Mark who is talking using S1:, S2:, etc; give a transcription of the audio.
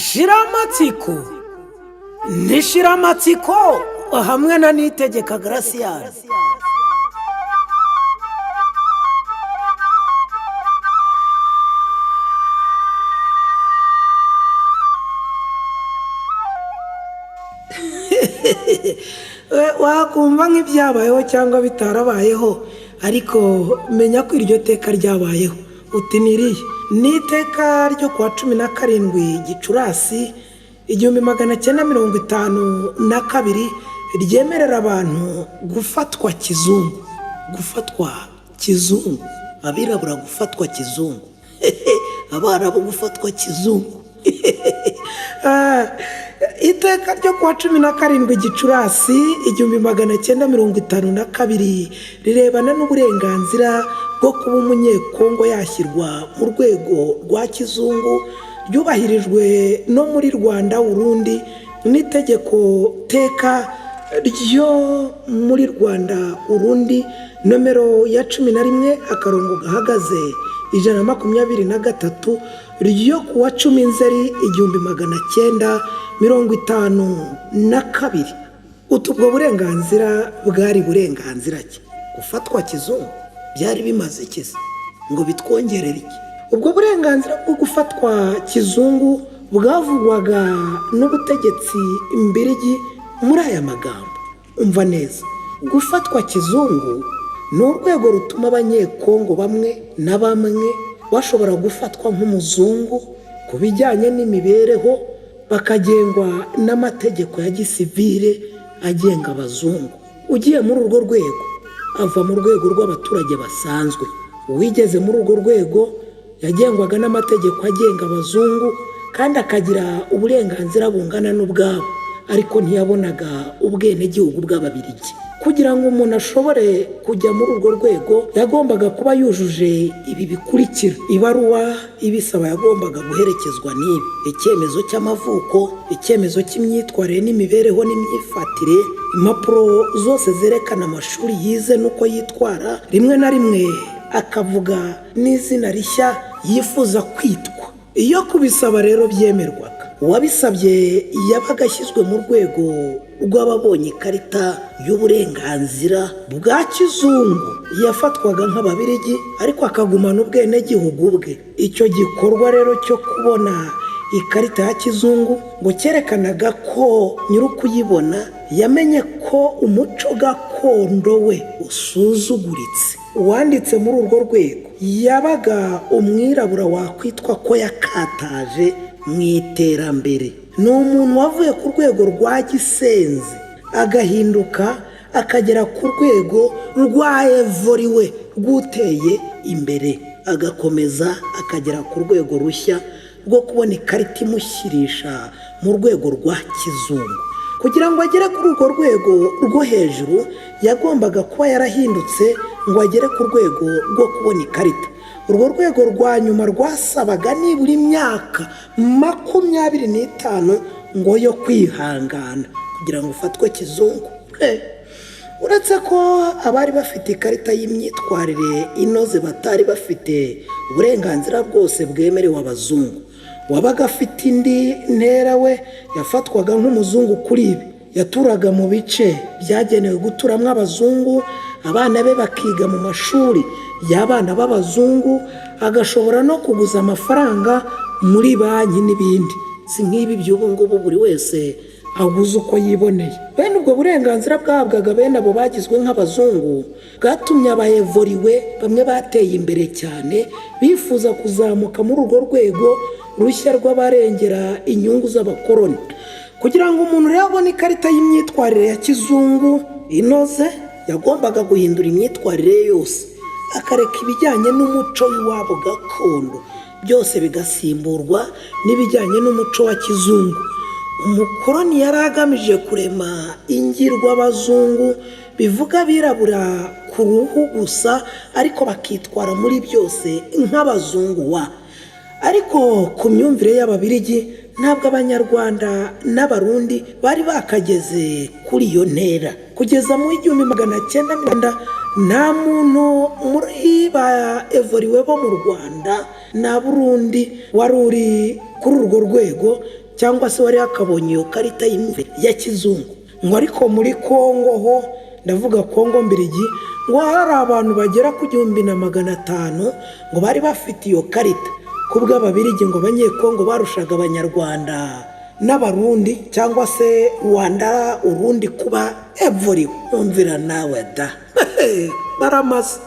S1: Shiramatsiko ni Shiramatsiko hamwe na Niyitegeka Garasiyani. Wakumva nk'ibyabayeho cyangwa bitarabayeho, ariko menya ko iryo teka ryabayeho. Uti ni irihe? Ni iteka ryo kuwa 17 Gicurasi 1952 ryemerera abantu gufatwa kizungu. Gufatwa kizungu, abirabura gufatwa kizungu, abarabu gufatwa kizungu. Iteka ryo kuwa 17 Gicurasi 1952 rirebana n'uburenganzira bwo kuba Umunyekongo yashyirwa mu rwego rwa kizungu, ryubahirijwe no muri Rwanda Urundi n'itegeko teka ryo muri Rwanda Urundi nomero ya 11 akarongo gahagaze 123 ryo kuwa 10 Nzeri 1952. Utu ubwo burenganzira bwari burenganzira ki? Gufatwa kizungu byari bimaze iki se? Ngo bitwongerere iki? Ubwo burenganzira bwo gufatwa kizungu bwavugwaga n'ubutegetsi mbirigi muri aya magambo. Umva neza, gufatwa kizungu ni urwego rutuma Abanyekongo bamwe na bamwe bashobora gufatwa nk'umuzungu ku bijyanye n'imibereho, bakagengwa n'amategeko ya gisivile agenga abazungu. Ugiye muri urwo rwego ava mu rwego rw'abaturage basanzwe. Uwigeze muri urwo rwego yagengwaga n'amategeko agenga abazungu kandi akagira uburenganzira bungana n'ubwabo, ariko ntiyabonaga ubwenegihugu bw'Ababiligi. Kugira ngo umuntu ashobore kujya muri urwo rwego yagombaga kuba yujuje ibi bikurikira: ibaruwa ibisaba yagombaga guherekezwa n'ibi: icyemezo cy'amavuko, icyemezo cy'imyitwarire n'imibereho n'imyifatire, impapuro zose zerekana amashuri yize n'uko yitwara, rimwe na rimwe akavuga n'izina rishya yifuza kwitwa. Iyo kubisaba rero byemerwaga, uwabisabye yabaga ashyizwe mu rwego rw'ababonye ikarita y'uburenganzira bwa kizungu. Yafatwaga nk'Ababirigi ariko akagumana ubwenegihugu bwe. Icyo gikorwa rero cyo kubona ikarita ya kizungu ngo cyerekanaga ko nyir'ukuyibona yamenye ko umuco gakondo we usuzuguritse. Uwanditse muri urwo rwego yabaga umwirabura wakwitwa ko yakataje mu iterambere. Ni umuntu wavuye ku rwego rwa gisenzi agahinduka akagera ku rwego rwa evoriwe rw'uteye imbere, agakomeza akagera ku rwego rushya rwo kubona ikarita imushyirisha mu rwego rwa kizungu. Kugira ngo agere kuri urwo rwego rwo hejuru yagombaga kuba yarahindutse ngo agere ku rwego rwo kubona ikarita. Urwo rwego rwa nyuma rwasabaga nibura imyaka 25 ngo yo kwihangana kugira ngo ufatwe kizungu. Uretse ko abari bafite ikarita y'imyitwarire inoze batari bafite uburenganzira bwose bwemerewe abazungu. Wabaga afite indi ntera we yafatwaga nk'umuzungu kuri ibi: yaturaga mu bice byagenewe guturamo abazungu, abana be bakiga mu mashuri y'abana b'abazungu, agashobora no kuguza amafaranga muri banki n'ibindi. Si nk'ibi by'ubu ngubu buri wese aguze uko yiboneye. Bene ubwo burenganzira bwahabwaga bene abo bagizwe nk'abazungu bwatumye abayevoriwe bamwe bateye imbere cyane bifuza kuzamuka muri urwo rwego rushya rw'abarengera inyungu z'abakoroni. Kugira ngo umuntu rero abone ikarita y'imyitwarire ya kizungu inoze, yagombaga guhindura imyitwarire ye yose, akareka ibijyanye n'umuco w'iwabo gakondo byose bigasimburwa n'ibijyanye n'umuco wa kizungu. Umukoroni yari agamije kurema ingirwabazungu, bivuga abirabura ku ruhu gusa ariko bakitwara muri byose nk'abazungu wa. Ariko ku myumvire y'Ababirigi ntabwo Abanyarwanda n'Abarundi bari bakageze kuri iyo ntera. Kugeza mu 1900 nta muntu muri ba evoriwe bo mu Rwanda na Burundi wari uri kuri urwo rwego. Cyangwa se wari yakabonye iyo karita y'imyumvire ya kizungu. Ngo ariko muri Kongo ho, ndavuga Kongo Mbirigi, ngo hari abantu bagera ku 1500 ngo bari bafite iyo karita. Ku bw'Ababirigi, ngo Abanyekongo barushaga Abanyarwanda n'Abarundi, cyangwa se Rwanda Urundi, kuba évolué. Yumvira nawe da, baramaze.